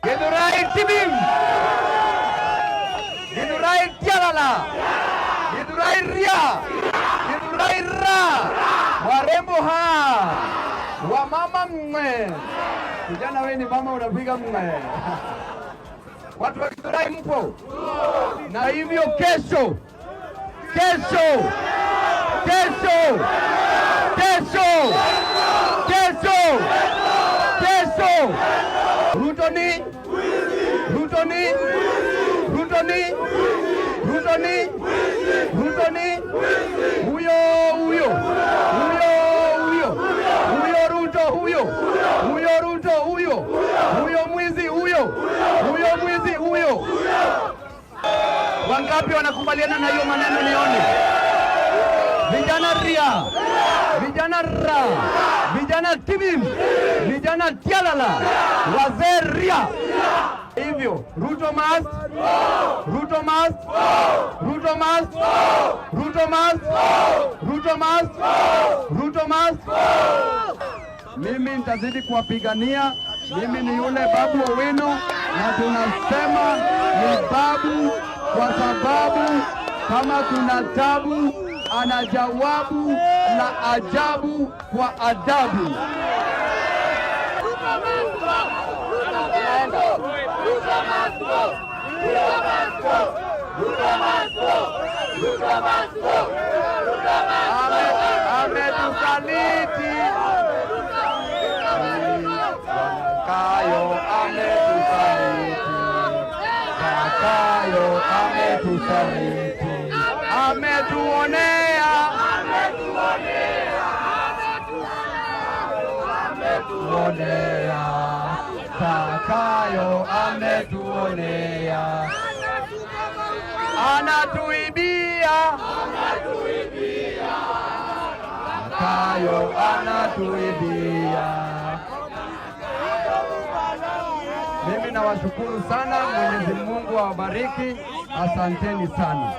Githurai Tibim, Githurai Tialala, Githurai Ria, Githurai Ra, warembo ha, wamama mwe, kijana wewe ni mama unapiga mwe. Watu wa Githurai mpo? Na hivyo kesho, kesho, kesho, kesho, kesho, kesho, Ruto ni Ruto ni Ruto ni Ruto ni Ruto ni huyo huyo huyo huyo huyo Ruto huyo huyo Ruto huyo huyo mwizi huyo huyo mwizi huyo. Wangapi wanakubaliana na hiyo maneno? Nione vijana ria, vijana ra, vijana tibim, vijana tialala, wazee ria. Hivyo Ruto must, Ruto must, Ruto must, Ruto must, Ruto must, Ruto must. Mimi nitazidi kuwapigania. Mimi ni yule Babu Owino, na tunasema ni babu kwa sababu kama kuna tabu ana jawabu la ajabu kwa adabu. Ametusaliti Zakayo, ametusaliti Zakayo, ametusaliti, ametuonea, ametuonea Zakayo, ametuonea, anatuibia, Zakayo anatuibia. Mimi nawashukuru sana, Mwenyezi Mungu awabariki, asanteni sana.